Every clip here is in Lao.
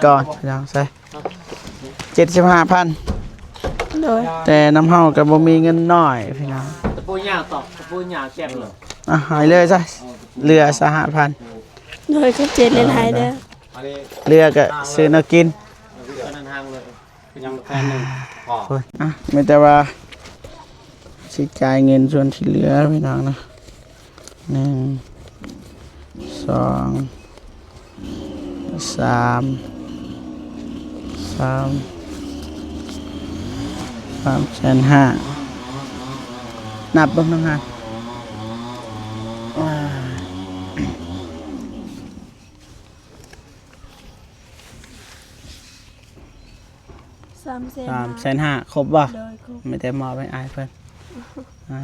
ກ່ອນ ພີ່ນ້ອງ ໃສ່ ເຈັດສິບຫ້າພັນ ໂດຍ ແຕ່ນຳເຮົາກໍບໍ່ມີເງິນນ້ອຍ ພີ່ນ້ອງ ຕະປູຍາວຕອກ ຕະປູຍາວແຊບເລີຍ ອ່ະ ໃຫ້ເລີຍຊະ ເຫຼືອຊະຫ້າພັນ ໂດຍ ຂອບໃຈຫຼາຍໆເດີ ເຫຼືອກໍຊື້ແນວກິນ ອັນນັ້ນຫາງເລີຍ ຍັງແຜ່ນໜຶ່ງພໍ ອ່ະ ມີແຕ່ວ່າຊິຈ່າຍເງິນສ່ວນທີ່ເຫຼືອ ພີ່ນ້ອງເນາະ ໜຶ່ງ ສອງ ສາມ ສາມ ສາມແສນຫ້າ ນັບເບິ່ງນຳຫາ ສາມແສນຫ້າ ສາມແສນຫ້າ ຄົບບໍ່? ໂດຍ ຄົບ ມີແຕ່ມອບໃຫ້ອ້າຍເພິ່ນ ອ່າ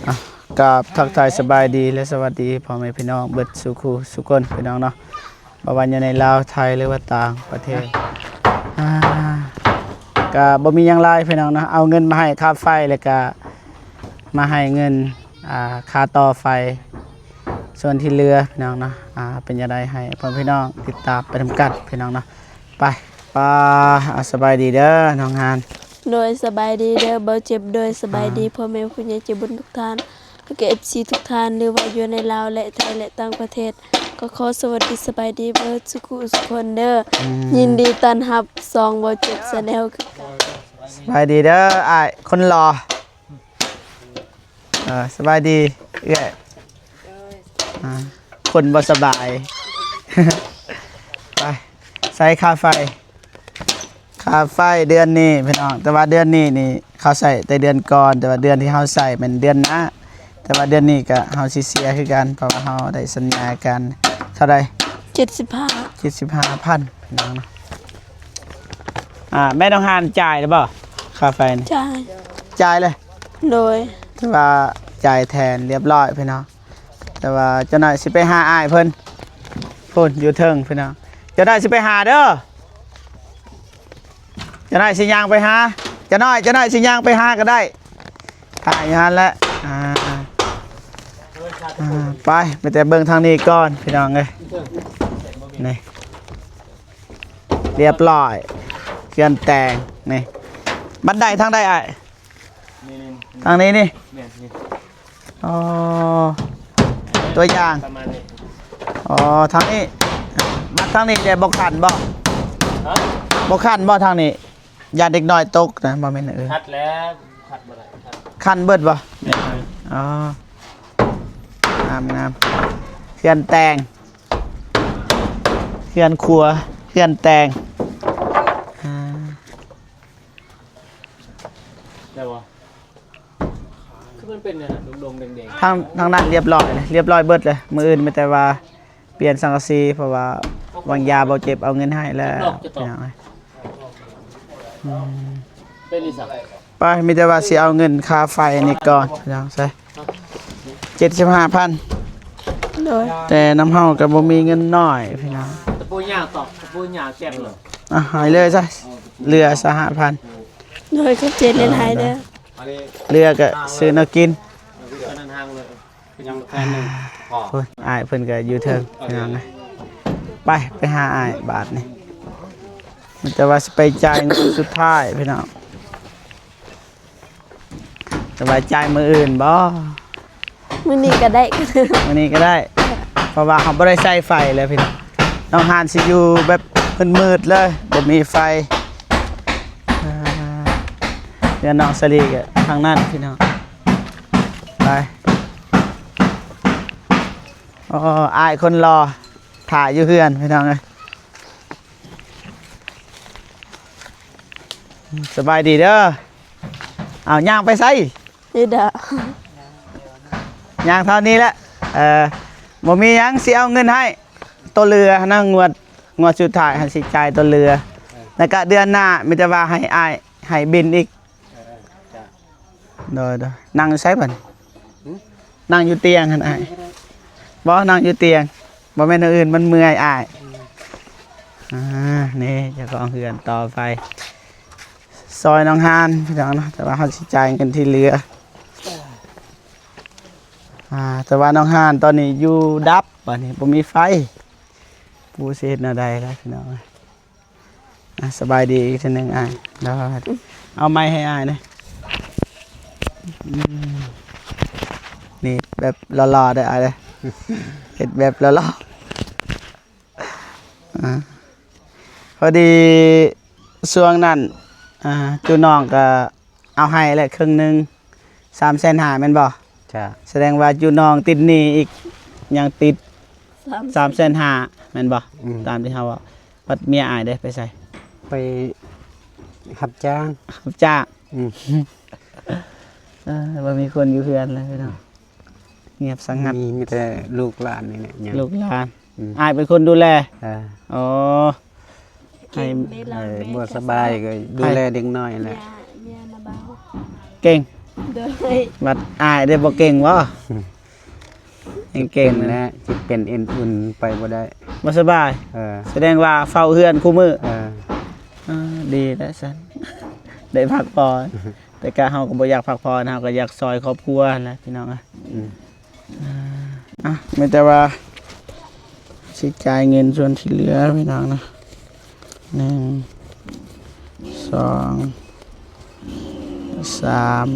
ອ່ະ ກາບທັກທາຍສະບາຍດີ ແລະ ສະຫວັດດີພໍ່ແມ່ພີ່ນ້ອງເບິດສູ່ຄູ່ສູ່ຄົນ ພີ່ນ້ອງເນາະ. ບໍ່ວ່າຢູ່ໃນລາວ ໄທ ຫຼືວ່າຕ່າງປະເທດ ອ່າ ກະບໍ່ມີຫຍັງຫຼາຍພີ່ນ້ອງເນາະ ເອົາເງິນມາໃຫ້ຄ່າໄຟ ແລ້ວກະມາໃຫ້ເງິນ ອ່າ ຄ່າຕໍ່ໄຟ ສ່ວນທີ່ເຫຼືອພີ່ນ້ອງເນາະ ອ່າ ເປັນຈັ່ງໃດໃຫ້ພໍ່ແມ່ພີ່ນ້ອງຕິດຕາມໄປນຳກັນພີ່ນ້ອງເນາະ ໄປ ປ້າ ອ່າ ສະບາຍດີເດີນ້ອງຮານ ໂດຍ ສະບາຍດີເດີບ່າວເຈັບ ໂດຍ ສະບາຍດີ ອ່າ ພໍ່ແມ່ຜູ້ໃຫຍ່ໃຈບຸນທຸກທ່ານ ແລ້ວກໍເອັຟຊີທຸກທ່ານ ຫຼືວ່າຢູ່ໃນລາວ ແລະ ໄທ ແລະ ຕ່າງປະເທດ ກໍຂໍສະຫວັດດີສະບາຍດີເບິດສູ່ຄູ່ສູ່ຄົນເດີ ອືມ ຍິນດີຕ້ອນຮັບຊ່ອງບ່າວເຈັບ Channel ຄືເກົ່າ ສະບາຍດີເດີອ້າຍຄົນຫຼໍ່ ເອີ ສະບາຍດີເອື້ອຍ ອ່າ ຄົນບໍ່ສະບາຍ ໄປ ໃຊ້ຄ່າໄຟ ຄ່າໄຟເດືອນນີ້ພີ່ນ້ອງ ແຕ່ວ່າເດືອນນີ້ນີ້ເຂົາໃຊ້ແຕ່ເດືອນກ່ອນ ແຕ່ວ່າເດືອນທີ່ເຮົາໃຊ້ແມ່ນເດືອນໜ້າ ແຕ່ວ່າເດືອນນີ້ກະເຮົາຊິເສຍຄືກັນ ເພາະວ່າເຮົາໄດ້ສັນຍາກັນ ເທົ່າໃດ? ເຈັດສິບຫ້າ ເຈັດສິບຫ້າພັນພີ່ນ້ອງເນາະ ອ່າ ແມ່ນ້ອງຮານຈ່າຍແລ້ວບໍ່? ຄ່າໄຟນີ້ ຈ່າຍ ຈ່າຍເລີຍ ໂດຍ ຖືວ່າຈ່າຍແທນລຽບຮ້ອຍພີ່ນ້ອງ ແຕ່ວ່າເຈົ້າໜ້ອຍຊິໄປຫາອ້າຍເພິ່ນ ພຸ້ນຢູ່ເທິງພີ່ນ້ອງ ເຈົ້າໜ້ອຍຊິໄປຫາເດີ ເຈົ້າໜ້ອຍຊິຍ່າງໄປຫາ ເຈົ້າໜ້ອຍ ເຈົ້າໜ້ອຍຊິຍ່າງໄປຫາກໍໄດ້ ຖ່າຍຢູ່ຫັ້ນແຫຼະ ອ່າ ອ່າ ໄປ ມີແຕ່ເບິ່ງທາງນີ້ກ່ອນພີ່ນ້ອງເອີຍ ນີ້ ລຽບຮ້ອຍ ເຮືອນແຕ່ງ ນີ້ ບັນໄດທາງໃດອ້າຍ? ນີ້ໆ ທາງນີ້ນີ້ ແມ່ນນີ້ ອໍ ຕົວຢ່າງ ປະມານນີ້ ອໍ ທາງນີ້ ບັດທາງນີ້ແດ່ບໍ່ຂັ້ນບໍ່? ຮະ ບໍ່ຂັ້ນບໍ່ທາງນີ້? ຢ້ານເດັກນ້ອຍຕົກນະ ບໍ່ແມ່ນ ເອີ ຂັດແລ້ວ ຂັດບໍ່ໄດ້ ຂັດ ຂັ້ນເບິດບໍ່? ແມ່ນ ອໍ ງາມໆ ເຮືອນແຕ່ງ ເຮືອນຄົວ ເຮືອນແຕ່ງ ອ່າ ໄດ້ບໍ່? ຄືມັນເປັນອັນນັ້ນ ດົງໆແດງໆ ທາງ ທາງນັ້ນລຽບຮ້ອຍເລີຍ ລຽບຮ້ອຍເບິດເລີຍ ມື້ອື່ນມີແຕ່ວ່າປ່ຽນສັງກະສີ ເພາະວ່າວາງຢາບໍ່ເຈັບເອົາເງິນໃຫ້ແລ້ວ ພີ່ນ້ອງເອີຍ ອືມ ເປັນອີ່ຫຍັງ? ໄປ ມີແຕ່ວ່າຊິເອົາເງິນຄ່າໄຟນີ້ກ່ອນ ພີ່ນ້ອງ ໃສ່ ເຈັດສິບຫ້າພັນ ໂດຍ ແຕ່ນຳເຮົາກໍບໍ່ມີເງິນນ້ອຍ ພີ່ນ້ອງ ຕະປູຍາວຕອກ ຕະປູຍາວແຊບເລີຍ ອ່ະ ໃຫ້ເລີຍຊະ ເຫຼືອຊະຫ້າພັນ ໂດຍ ຂອບໃຈຫຼາຍໆເດີ ເຫຼືອກໍຊື້ແນວກິນ ອັນນັ້ນຫາງເລີຍ ຍັງແຜ່ນໜຶ່ງພໍ ພຸ້ນ ອ້າຍເພິ່ນກໍຢູ່ເທິງ ພີ່ນ້ອງເອີຍ ໄປ ໄປຫາອ້າຍບາດນີ້ ມີແຕ່ວ່າຊິໄປຈ່າຍງວດສຸດທ້າຍ ພີ່ນ້ອງ ແຕ່ວ່າຈ່າຍມື້ອື່ນບໍ່? ມື້ນີ້ກໍໄດ້ ມື້ນີ້ກໍໄດ້ ເພາະວ່າເຮົາບໍ່ໄດ້ໃຊ້ໄຟແລ້ວພີ່ນ້ອງ ນ້ອງຮານຊິຢູ່ແບບມືດໆເລີຍ ບໍ່ມີໄຟ ອ່າ ເຮືອນນ້ອງສາລີກໍທາງນັ້ນພີ່ນ້ອງ ໄປ ໂອ້ ອ້າຍຄົນຫຼໍ່ ຖ້າຢູ່ເຮືອນພີ່ນ້ອງເອີຍ ສະບາຍດີເດີ ເອົາ ຍ່າງໄປໃສ? ນີ້ເດີ ຍ່າງເທົ່ານີ້ແຫຼະ ເອີ ບໍ່ມີຫຍັງ ຊິເອົາເງິນໃຫ້ ໂຕເຫຼືອຫັ້ນນະ ງວດ ງວດສຸດທ້າຍຫັ້ນຊິຈ່າຍໂຕເຫຼືອ ແລ້ວກະເດືອນໜ້າມີແຕ່ວ່າໃຫ້ອ້າຍ ໃຫ້ບິນອີກ ເອີ ເອີ ຈ້ະ ໂດຍໆ ນັ່ງຢູ່ໃສບັດ? ຫຶ? ນັ່ງຢູ່ຕຽງຫັ້ນອ້າຍ ບໍ່ ນັ່ງຢູ່ຕຽງ ບໍ່ແມ່ນແນວອື່ນ ມັນເມື່ອຍອ້າຍ ອືມ ອ່າ ນີ້ເຈົ້າຂອງເຮືອນຕໍ່ໄຟ ຊອຍນ້ອງຮານພີ່ນ້ອງເນາະ ແຕ່ວ່າເຮົາຊິຈ່າຍເງິນທີ່ເຫຼືອ. ອ່າ ແຕ່ວ່ານ້ອງຮານຕອນນີ້ຢູ່ດັບ ບາດນີ້ບໍ່ມີໄຟ ບໍ່ຮູ້ຊິເຮັດແນວໃດແລ້ວພີ່ນ້ອງ. ອ່າ ສະບາຍດີອີກເທື່ອໜຶ່ງອ້າຍ. ເອົາໄມໃຫ້ອ້າຍແດ່. ອືມ ນີ້ແບບຫຼໍ່ໆເດີອ້າຍເດີ ເຮັດແບບຫຼໍ່ໆ. ອ່າ ພໍດີຊ່ວງນັ້ນ ອ່າ ຈຸນ້ອງກໍເອົາໃຫ້ແລ້ວເຄິ່ງໜຶ່ງ ສາມແສນຫ້າ ແມ່ນບໍ່? ຈ້ະ. ສະແດງວ່າຈຸນ້ອງຕິດໜີ້ອີກ ຍັງຕິດ ສາມ ສາມແສນຫ້າ ແມ່ນບໍ່? ອືມ ຕາມທີ່ເຮົາເວົ້າ. ບັດເມຍອ້າຍເດ້ ໄປໃສ? ໄປຮັບຈ້າງ. ຮັບຈ້າງ. ອືມ ເອີ ບໍ່ມີຄົນຢູ່ເຮືອນເລີຍເນາະ. ງຽບສະຫງັດ. ມີ ມີແຕ່ລູກຫຼານນີ້ແຫຼະ. ລູກຫຼານ. ອືມ ອ້າຍເປັນຄົນດູແລ. ເອີ ອໍ ໃຫ້ ໃຫ້ບໍ່ສະບາຍກໍດູແລເດັກນ້ອຍແຫຼະ. ເມຍ ເມຍນະບ່າວ ເກັ່ງ. ໂດຍ. ບັດອ້າຍເດ້ບໍ່ເກັ່ງບໍ່? ອືມ ເກັ່ງໆ ເກັ່ງແຫຼະ. ຊິເປັນເອັນອຸ່ນໄປບໍ່ໄດ້. ບໍ່ສະບາຍ. ເອີ ສະແດງວ່າເຝົ້າເຮືອນຄູ່ມື້. ເອີ ເອີ ດີແລ້ວຊັ້ນ ໄດ້ພັກຜ່ອນ. ແຕ່ກະເຮົາກໍບໍ່ຢາກພັກຜ່ອນ ເຮົາກໍຢາກຊ່ອຍຄອບຄົວຫັ້ນແຫຼະພີ່ນ້ອງເອີຍ. ອືມ ອ່າ ມີແຕ່ວ່າຊິຈ່າຍເງິນສ່ວນທີ່ເຫຼືອພີ່ນ້ອງເນາະ. ໜຶ່ງ ສອງ ສາມ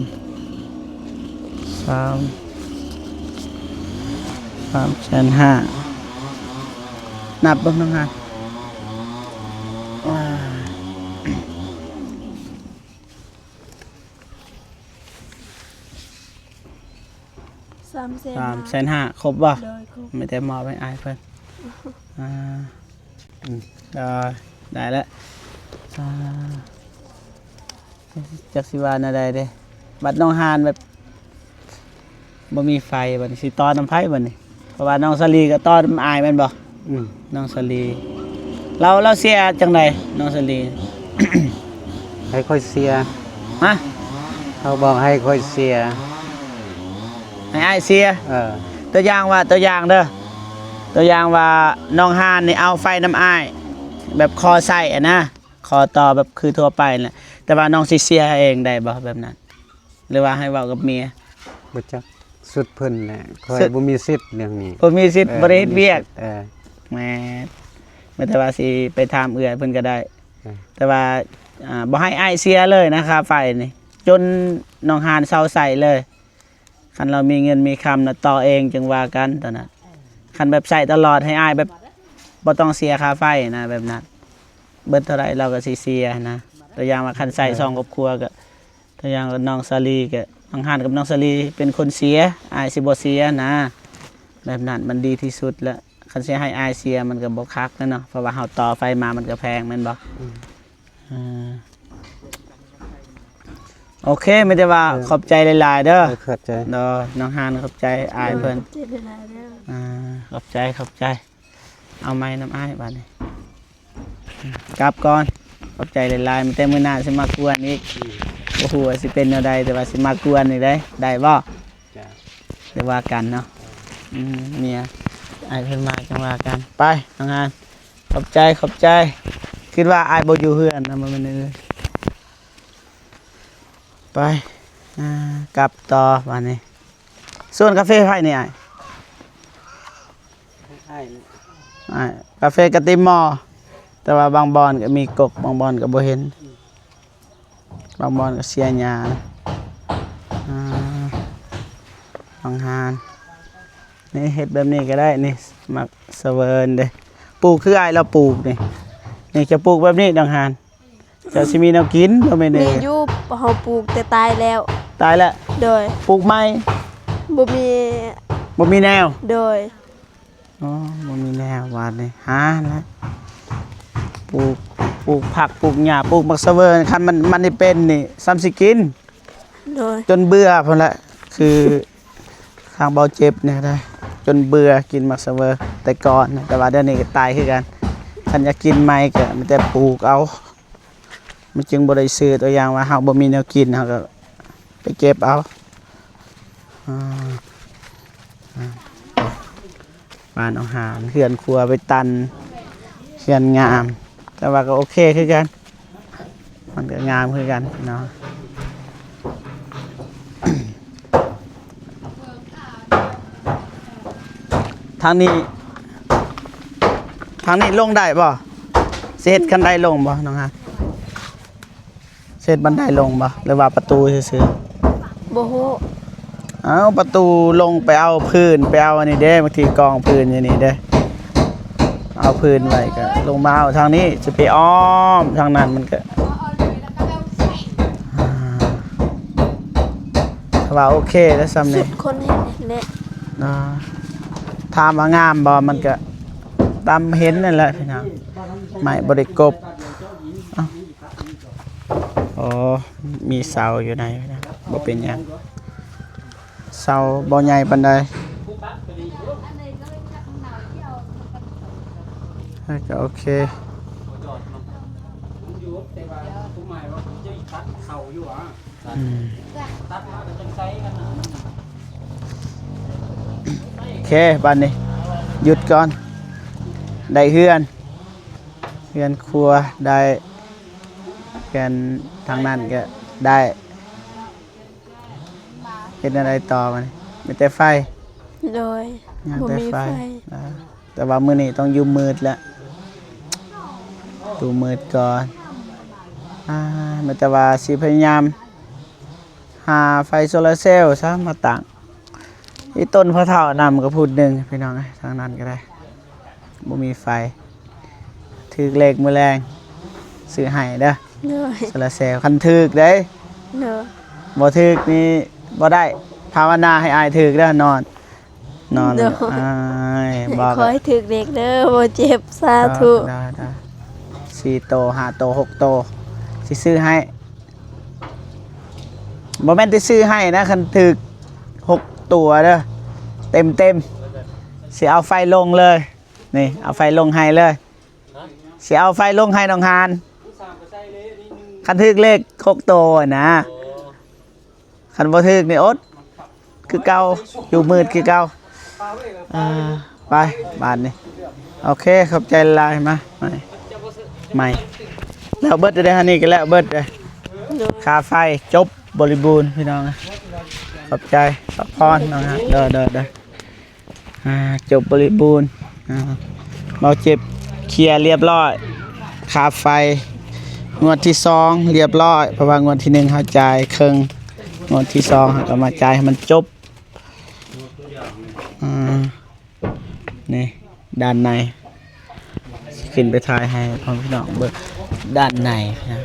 ສາມ ສາມແສນຫ້າ. ນັບເບິ່ງນຳຫາ. ສາມແສນ ສາມແສນຫ້າ ຄົບບໍ່? ໂດຍ ຄົບ. ມີແຕ່ມອບໃຫ້ອ້າຍເພິ່ນ. ອ່າ ອືມ ເອີ ໄດ້ແລ້ວ. ອ່າ ຈັກຊິວ່າແນວໃດເດ້ ບັດນ້ອງຮານແບບ ບໍ່ມີໄຟ ບັດນີ້ຊິຕໍ່ນຳໃຜບັດນີ້? ເພາະວ່ານ້ອງສາລີກໍຕໍ່ນຳອ້າຍແມ່ນບໍ່? ອືມ ນ້ອງສາລີ ລາວ ລາວເສຍຈັ່ງໃດນ້ອງສາລີ? ໃຫ້ຂ້ອຍເສຍ. ຮະ? ເຂົາບອກໃຫ້ຂ້ອຍເສຍ. ໃຫ້ອ້າຍເສຍ. ເອີ ຕົວຢ່າງວ່າ ຕົວຢ່າງເດີ ຕົວຢ່າງວ່ານ້ອງຮານນີ້ເອົາໄຟນຳອ້າຍ ແບບຂໍໃຊ້ຫັ້ນນະ ຂໍຕໍ່ແບບຄືທົ່ວໄປແຫຼະ ແຕ່ວ່ານ້ອງຊິເສຍເອງໄດ້ບໍ່ແບບນັ້ນ? ຫຼືວ່າໃຫ້ເວົ້າກັບເມຍ? ບໍ່ຈັກ ສຸດເພິ່ນແຫຼະ ຂ້ອຍ ສຸດ ບໍ່ມີສິດເລື່ອງນີ້. ບໍ່ມີສິດ. ເອີ ບໍ່ໄດ້ເຮັດວຽກ. ເອີ ແມ່ນ ແມ່ນແຕ່ວ່າຊິໄປຖາມເອື້ອຍເພິ່ນກໍໄດ້. ເອີ ແຕ່ວ່າ ອ່າ ບໍ່ໃຫ້ອ້າຍເສຍເລີຍນະ ຄ່າໄຟນີ້ ຈົນນ້ອງຮານເຊົາໃຊ້ເລີຍ. ຄັນລາວມີເງິນມີຄຳນະ ຕໍ່ເອງຈຶ່ງວ່າກັນຕອນນັ້ນ. ຄັນແບບໃຊ້ຕະຫຼອດໃຫ້ອ້າຍແບບບໍ່ຕ້ອງເສຍຄ່າໄຟນະ ແບບນັ້ນ ເບິດເທົ່າໃດລາວກໍຊິເສຍນະ. ຕົວຢ່າງວ່າຄັນໃຊ້ສອງຄອບຄົວກໍ ຕົວຢ່າງນ້ອງສາລີກໍ ນ້ອງຮານກັບນ້ອງສາລີເປັນຄົນເສຍ ອ້າຍຊິບໍ່ເສຍນະ ແບບນັ້ນມັນດີທີ່ສຸດແລ້ວ. ຄັນຊິໃຫ້ອ້າຍເສຍມັນກໍບໍ່ຄັກແລ້ວເນາະ ເພາະວ່າເຮົາຕໍ່ໄຟມາມັນກໍແພງແມ່ນບໍ່? ອືມ ອ່າ ໂອເຄ ມີແຕ່ວ່າ ເອີ ຂອບໃຈຫຼາຍໆເດີ. ເອີ ຂອບໃຈ. ໂດຍ ນ້ອງຮານ ຂອບໃຈອ້າຍເພິ່ນ. ໂດຍ ຂອບໃຈຫຼາຍໆເດີ. ອ່າ ຂອບໃຈ ຂອບໃຈ. ເອົາໄມ້ນຳອ້າຍບາດນີ້ ກັບກ່ອນ. ຂອບໃຈຫຼາຍໆ ມີແຕ່ມື້ໜ້າຊິມາກວນອີກ. ອືມ ບໍ່ຮູ້ວ່າຊິເປັນແນວໃດ ແຕ່ວ່າຊິມາກວນອີກເດ້. ໄດ້ບໍ່? ຈ້ະ ໄດ້ວ່າກັນເນາະ. ອືມ ເມຍອ້າຍເພິ່ນມາຈັ່ງວ່າກັນ. ໄປ ນ້ອງຮານ. ຂອບໃຈ ຂອບໃຈ. ຄິດວ່າອ້າຍບໍ່ຢູ່ເຮືອນນະ ບໍ່ແມ່ນເອີ. ໄປ ອ່າ ກັບຕໍ່ບາດນີ້. ສວນກາເຟໃຜນີ້ອ້າຍ? ອ້າຍ ກາເຟກະຕິມມໍ່ ແຕ່ວ່າບາງບ່ອນກໍມີກົກ ບາງບ່ອນກໍບໍ່ເຫັນ. ບາງບ່ອນກໍເສຍຫຍ້າ. ອ່າ ບາງຮ້ານນີ້ເຮັດແບບນີ້ກໍໄດ້ນີ້ ໝາກສະເຫວີນເດ້. ປູກຄືອ້າຍລາວປູກນີ້. ນີ້ຈະປູກແບບນີ້ດອງຫານ ເຈົ້າຊິມີແນວກິນບໍ່ແມ່ນເດ? ມີຢູ່ ເຮົາປູກແຕ່ຕາຍແລ້ວ. ຕາຍແລ້ວ? ໂດຍ. ປູກໃໝ່? ບໍ່ມີ ບໍ່ມີແນວ? ໂດຍ. ອໍ ບໍ່ມີແນວ ບາດນີ້ຫາແລ້ວ ປູກ ປູກຜັກ ປູກຫຍ້າ ປູກໝາກສະເຫວີນ. ຄັນມັນ ມັນໄດ້ເປັນນີ້ ສ່ຳຊິກິນ ໂດຍ ຈົນເບື່ອພຸ້ນແຫຼະ. ຄືທາງເບົາເຈັບນີ້ໄດ້ ຈົນເບື່ອກິນໝາກສະເຫວີແຕ່ກ່ອນ ແຕ່ວ່າດຽວນີ້ກໍຕາຍຄືກັນ. ຄັນຢາກກິນໃໝ່ກໍມີແຕ່ປູກເອົາ. ມັນຈຶ່ງບໍ່ໄດ້ຊື້. ຕົວຢ່າງວ່າເຮົາບໍ່ມີແນວກິນ ເຮົາກໍໄປເກັບເອົາ. ອ່າ ອ່າ ບ້ານອາຫານ ເຮືອນຄົວໄປຕັນ ເຮືອນງາມ ແຕ່ວ່າກໍໂອເຄຄືກັນ. ມັນກໍງາມຄືກັນເນາະ. ທາງນີ້ ທາງນີ້ລົງໄດ້ບໍ່? ຊິເຮັດຄັນໄດລົງບໍ່ ນ້ອງຮານ? ເຮັດບັນໄດລົງບໍ່ ຫຼືວ່າປະຕູຊື່ໆ? ບໍ່ຮູ້. ເອົາປະຕູລົງໄປເອົາພື້ນ ໄປເອົາອັນນີ້ເດ້ ບາງທີກອງພື້ນຢູ່ນີ້ເດ້ ເອົາພື້ນໄວ້ກໍລົງມາເອົາທາງນີ້ ຊິໄປອ້ອມທາງນັ້ນ ມັນກໍ ອ່າ ຖືວ່າໂອເຄແລ້ວຊ່ຳນີ້ ສຸດຄົນເຮັດແຫຼະ. ອ່າ ຖາມວ່າງາມບໍ່? ມັນກໍຕາມເຫັນນັ້ນແຫຼະພີ່ນ້ອງ ໄມ້ບໍ່ໄດ້ກົບ. ເອົ້າ ອໍ ມີເສົາຢູ່ໃນ ບໍ່ເປັນຫຍັງ ເສົາບໍ່ໃຫຍ່ປານໃດ ເອີ ກໍໂອເຄ. ອືມ ໂອເຄ ບາດນີ້ຢຸດກ່ອນ ໄດ້ເຮືອນ ເຮືອນຄົວໄດ້ ເຮືອນທາງນັ້ນກໍໄດ້. ເຮັດແນວໃດຕໍ່ບາດນີ້? ມີແຕ່ໄຟ? ໂດຍ ຍັງແຕ່ໄຟ ບໍ່ມີໄຟ. ອ່າ ແຕ່ວ່າມື້ນີ້ຕ້ອງຢູ່ມືດແລ້ວ ຢູ່ມືດກ່ອນ. ອ່າ ມີແຕ່ວ່າຊິພະຍາຍາມຫາໄຟໂຊລາເຊວຊະມາຕັ້ງ. ອີ່ຕົ້ນພໍ່ເຖົ້ານຳກໍພຸ້ນໜຶ່ງ ພີ່ນ້ອງເອີຍ ທາງນັ້ນກໍໄດ້ ບໍ່ມີໄຟ. ຖືກເລກມື້ແລງ ຊື້ໃຫ້ເດີ ໂດຍ ໂຊລາເຊວ ຄັນຖືກເດ້. ໂດຍ ບໍ່ຖືກນີ້ບໍ່ໄດ້ ພາວະນາໃຫ້ອ້າຍຖືກເດີ ນອນ ນອນ ໂດຍ ອ້າຍ ໃຫ້ ບອກ ຂໍໃຫ້ຖືກເລກເດີ ບໍ່ເຈັບ ສາທຸ. ອ່າ ໄດ້ໆ ສີ່ໂຕ ຫ້າໂຕ ຫົກໂຕ ຊິຊື້ໃຫ້. ບໍ່ແມ່ນແຕ່ຊື້ໃຫ້ນະ ຄັນຖືກຫົກຕົວເດີ ເຕັມໆ ຊິເອົາໄຟລົງເລີຍ ນີ້ ເອົາໄຟລົງໃຫ້ເລີຍ ຊິເອົາໄຟລົງໃຫ້ນ້ອງຮານ ຄັນຖືກເລກຫົກໂຕນະ. ໂອ້ ຄັນບໍ່ຖືກນີ້ອົດຄືເກົ່າ ຢູ່ມືດຄືເກົ່າ. ອ່າ ໄປບາດນີ້ ໂອເຄ ຂອບໃຈຫຼາຍ. ມາ ໃໝ່ ໃໝ່ ແລ້ວເບິດເດ້ ອັນນີ້ກໍແລ້ວເບິດເດ້ ໂດຍ ຄ່າໄຟຈົບບໍລິບູນພີ່ນ້ອງ. ຂອບໃຈ ຂອບພອນນ້ອງຮະ ເດີໆໆ. ອ່າ ຈົບບໍລິບູນ ອ່າ ເບົາເຈັບເຄຍລຽບຮ້ອຍ ຄ່າໄຟງວດທີສອງລຽບຮ້ອຍ ເພາະວ່າງວດທີໜຶ່ງເຮົາຈ່າຍເຄິ່ງ ງວດທີສອງເຮົາກໍມາຈ່າຍໃຫ້ມັນຈົບ. ອ່າ ນີ້ດ້ານໃນ ຊິຂຶ້ນໄປຖ່າຍໃຫ້ພໍ່ແມ່ພີ່ນ້ອງເບິ່ງດ້ານໃນນະ.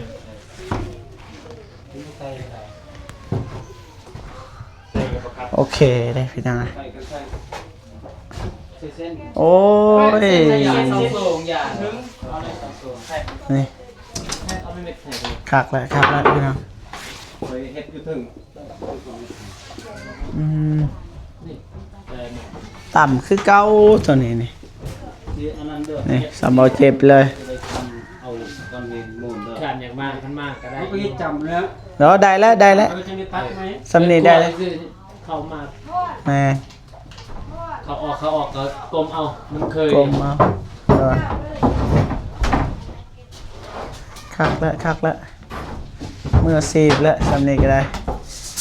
ໂອເຄເດ້ພີ່ນ້ອງ. ໂອ້ຍ ນີ້ ຄັກແລ້ວ ຄັກແລ້ວພີ່ນ້ອງ. ອືມ ຕ່ຳຄືເກົ່າຕົວນີ້ນີ້ ນີ້ ສ່ຳເບົາເຈັບເລີຍ. ຄັນຢາກມາ ຄັນມາກໍໄດ້ ເນາະ ໄດ້ແລ້ວ ໄດ້ແລ້ວ ເອົາໄວ້ຈັງໄດ້ຕັດໃໝ່ ສ່ຳນີ້ໄດ້ແລ້ວ. ເຂົ້າມາ ແມ່ນ ເຂົ້າອອກ ເຂົ້າອອກກໍກົ້ມເອົາ ມັນເຄີຍ ກົ້ມເອົາ ເອີ ຄັກແລ້ວ ຄັກແລ້ວ ມືອາຊີບແລ້ວ ສ່ຳນີ້ກໍໄດ້.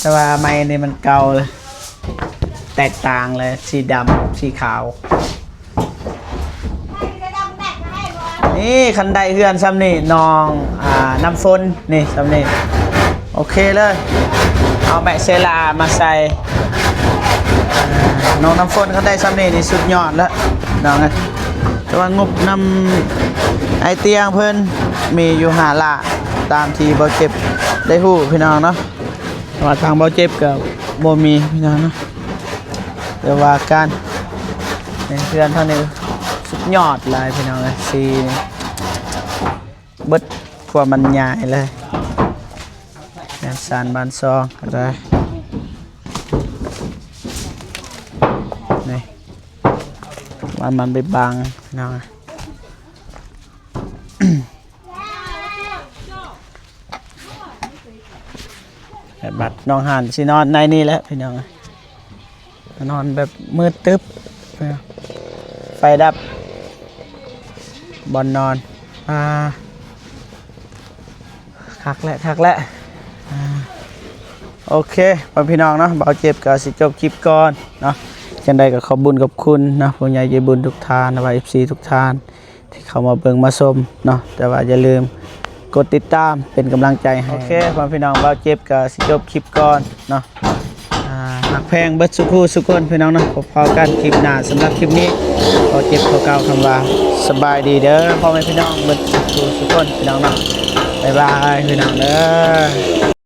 ແຕ່ວ່າໄມ້ນີ້ມັນເກົ່າແລ້ວ ແຕກຕ່າງເລີຍ ສີດຳ ສີຂາວ. ນີ້ ຄັນໄດ້ເຮືອນສ່ຳນີ້ ນ້ອງ ອ່າ ນ້ຳຝົນ ນີ້ ສ່ຳນີ້ ໂອເຄເລີຍ ເອົາແມັກເຊລາມາໃສ່. ອ່າ ນ້ອງນ້ຳຝົນຄັນໄດ້ສ່ຳນີ້ນີ້ສຸດຍອດແລ້ວ ນ້ອງເອີຍ. ແຕ່ວ່າງົບນຳອ້າຍຕຽງເພິ່ນມີຢູ່ຫ້າລ້ານ ຕາມທີ່ເບົາເຈັບໄດ້ຮູ້ພີ່ນ້ອງເນາະ. ແຕ່ວ່າທາງເບົາເຈັບກໍບໍ່ມີພີ່ນ້ອງເນາະ ແຕ່ວ່າການ ໃນເຮືອນເຮົານີ້ສຸດຍອດຫຼາຍພີ່ນ້ອງເອີຍ. ສີນີ້ເບິດຄວາມບັນຍາຍເລີຍ ແມ່ນຊານບ້ານຊ່ອງກໍໄດ້ ນີ້ ວ່າມັນໄປບັງພີ່ນ້ອງ. ແບບບັດນ້ອງຫານຊິນອນໃນນີ້ແຫຼະພີ່ນ້ອງ ນອນແບບມືດຕຶບ ໄຟດັບ ບ່ອນນອນ. ອ່າ ຄ ຄັກແຫຼະ ຄັກແຫຼະ ອ່າ ໂອເຄ ພໍ່ແມ່ພີ່ນ້ອງເນາະ ບ່າວເຈັບກໍຊິຈົບຄລິບກ່ອນເນາະ. ຈັ່ງໃດກໍຂອບບຸນຂອບຄຸນເນາະ ຜູ້ໃຫຍ່ໃຈບຸນທຸກທ່ານ ແລະວ່າ ເອັຟຊີ ທຸກທ່ານ ທີ່ເຂົ້າມາເບິ່ງມາຊົມເນາະ ແຕ່ວ່າຢ່າລືມກົດຕິດຕາມເປັນກຳລັງໃຈໃຫ້. ໂອເຄ ພໍ່ແມ່ພີ່ນ້ອງ ບ່າວເຈັບກໍຊິຈົບຄລິບກ່ອນເນາະ. ອ່າ ຮັກແພງເບິດສູ່ຄູ່ສູ່ຄົນພີ່ນ້ອງເນາະ. ພົບພໍ້ກັນຄລິບໜ້າ. ສຳລັບຄລິບນີ້ ຂໍເຈັບຂໍກ່າວຄຳວ່າ ສະບາຍດີເດີພໍ່ແມ່ພີ່ນ້ອງເບິດສູ່ຄູ່ສູ່ຄົນພີ່ນ້ອງເນາະ. ບາຍບາຍພີ່ນ້ອງເດີ.